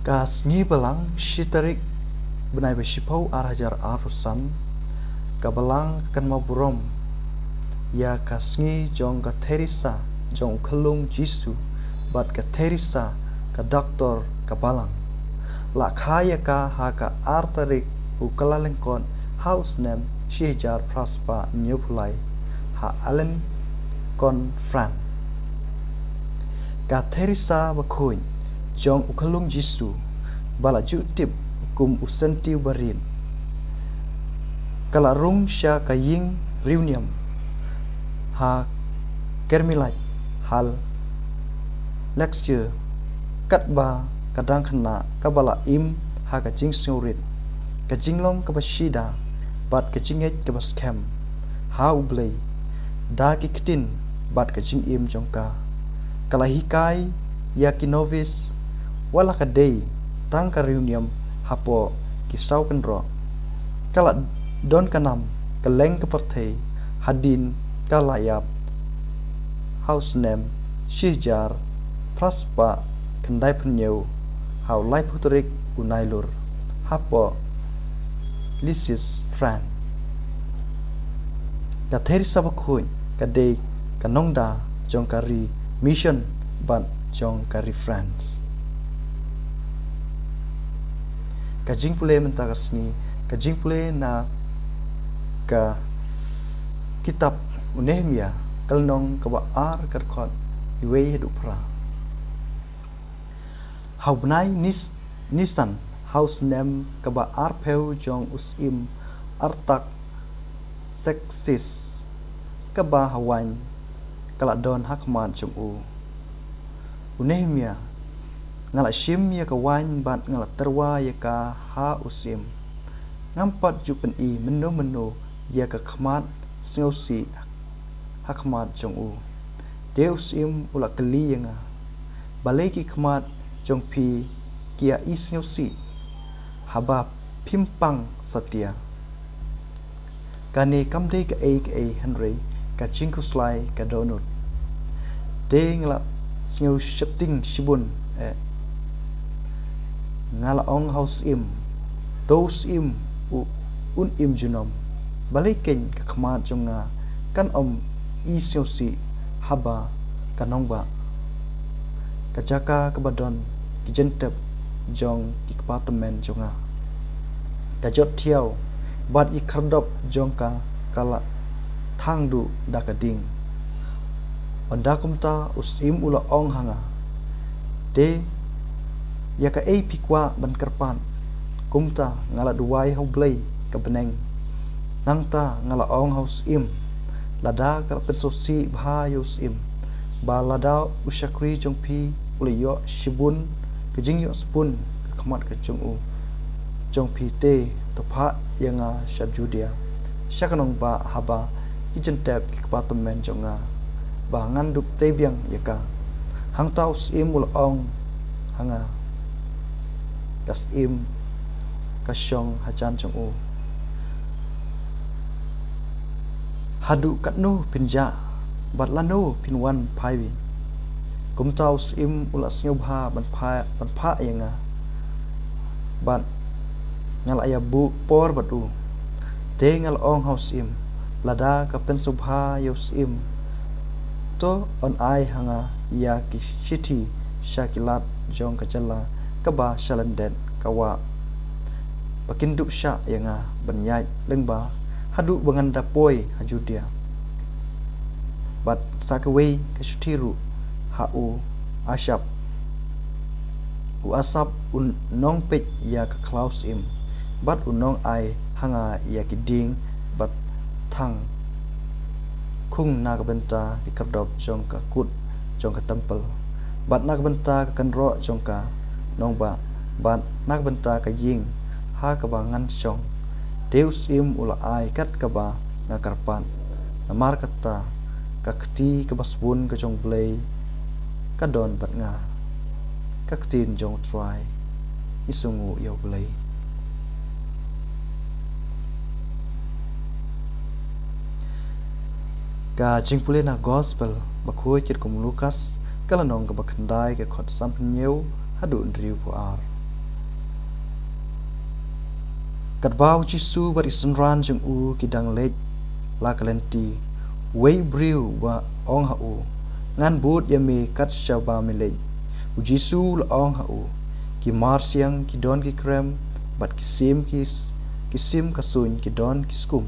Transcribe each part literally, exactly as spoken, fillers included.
Ka sngi Balang, shi tarik bnai ba shiphew, ar hajar arphew san, ka Balang ka kynmaw burom ïa ka sngi jong ka Theresa jong u Khunlung Jisu bad ka Theresa ka doktor ka Balang. La kha ïa ka ha ka ar tarik u Kyllalyngkot ha u snem shi hajar phra spah hynñiewphew lai ha Alençon, France. Ka Theresa bakhuid jong u Khunlung Jisu ba la ju tip kum u Senti uba rit, ka la rung sha ka ïing riewniam ha Carmelite ha Lisieux, katba ka dang khynnah, kaba la im ha ka jingsngewrit, ka jinglong kaba shida bad ka jingngeit kaba skhem ha U Blei da ki ktien bad ka jingim jong ka. Ka la hikai ïa ki novice, wat la ka dei tang ka riewniam hapoh ki saw kynroh. Ka la don ka nam kylleng ka pyrthei hadien ka la ïap ha u snem shi hajar phra spah khyndaiphew hynñiew ha u laiphew tarik u Nailur hapoh Lisieux, France. Ka Theresa bakhuid ka dei ka nongda jong ka ri Mission bad jong ka ri France. Ka jingpule mynta ka sngi, ka jingpule na ka kitab u Nehemia, ka lynnong kaba ar, ka dkhot iwei haduh phra. Ha u bnai Nis-, Nisan, ha u snem kaba arphew jong u syiem Artaxerxes, kaba ha waiñ ka la don ha khmat jong u. U Nehemia: Nga la shim ïa ka waiñ bad nga la tyrwa ïa ka ha u syiem. Ngam pat ju pyni mynno mynno ïa ka khmat sngewsih ha khmat jong u. Te u syiem u la kylli ïa nga: Balei ki khmat jong phi ki ïa i sngewsih, haba phim pang satia? Kane kam dei kaei kaei hynrei ka jingkhuslai ka dohnud. Te nga la sngew sheptieng shibun, eh. Nga la ong ha u syiem: To u syiem u, un im junom. Balei keiñ ka khmat jong nga kan ym i sngewsih haba ka nongbah, ka jaka kaba don ki jingtep jong ki kpa tymmen jong nga, ka jot thiaw bad ki khyrdop jong ka ka la thang duh da ka ding? Ynda kumta u syiem u la ong ha nga: Te ïa kaei phi kwah ban kyrpad? Kumta nga la duwai ha U Blei ka bneng. Nangta nga la ong ha u syiem, lada ka la pynsngewsih bha ïa u syiem, ba lada u shakri jong phi u la ïoh shibun ka jingïohsbun ha khmat ka jong u, jong phi, te to phah ïa nga sha Judia, sha ka nongbah, haba ki jingtep ki kpa tymmen jong nga, ba ngan dup tei biang ïa ka. Hangta u syiem u la ong ha nga: Ka syiem ka shong hajan jong u. Haduh katno phin jah, bad lano phin wan phai? Kumta u syiem u la sngewbha ban phah, ban phah ïa nga, bad nga la ïa buh por bad u. Te nga la ong ha u syiem, lada ka pynsngewbha ïa u syiem, to un ai ha nga ïa ki shithi sha ki lad jong ka jylla kaba sha lyndet ka wah, ba kin dup shah ïa nga ban ïaid lyngba haduh ba ngan da poi ha Judia. Bad sa kawei ka shithi ruh ha u Asaph. U Asaph u nongpeit ïa ka khlaw syiem, bad u nongai ha nga ïa ki dieng bad thang khung na ka bynta ki khyrdop jong ka kut jong ka templ, bad na ka bynta ka kynroh jong ka nongbah, bad na ka bynta ka ïing ha kaba ngan shong. Te u syiem u la ai kat kaba nga kyrpad. Namar kata, ka kti kaba sbun ka jong U Blei ka don bad nga. Ka ktien jong U Trai. Ngi sngewnguh ïa U Blei. Ka jingpule na Gospel bakhuid katkum u Lukas, ka lynnong kaba khyndai, ka dkhot sanphew hynñiew haduh hynriewphew ar. Katba u Jisu bad ki synran jong u ki dang leit la ka lynti, uwei u briew u ba ong ha u, "Ngan bud ïa me kat shaba me leit." U Jisu u la ong ha u, "Ki marsiang ki don ki krem, bad ki sim ki, ki sim ka suiñ ki don ki skum,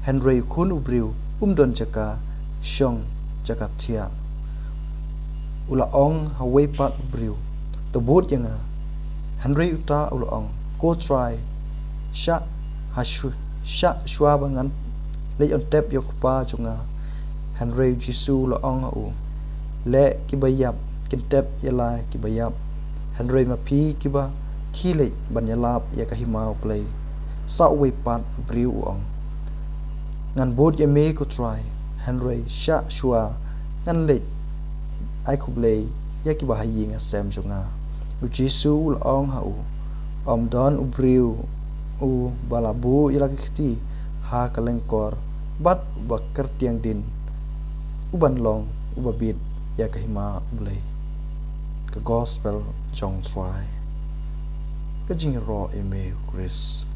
hynrei u Khun u Briew um don jaka shong jaka thiah." U la ong ha uwei pat u briew, "To bud ïa nga." Hynrei uta u la ong, "Ko Trai, shah ha shu-, shah shuwa ba ngan leit yn tep ïa u Kpa jong nga." Hynrei u Jisu u la ong ha u, "Leh kiba ïap kin tep ïa la kiba ïap, hynrei ma phi kiba khie leit ban ïalap ïa ka hima U Blei." Sa uwei pat u briew u ong, "Ngan bud ïa me ko Trai, hynrei shah shuwa ngan leit ai khublei ïa kiba ha ïing ha sem jong nga." U Jisu u la ong ha u, "Ym don u briew u ba la buh ïa la ka kti ha ka lyngkor bad u ba kyrtiang dien u ban long u ba bit ïa ka hima U Blei." Ka Gospel jong U Trai. Ka jingïaroh ïa me Khrist.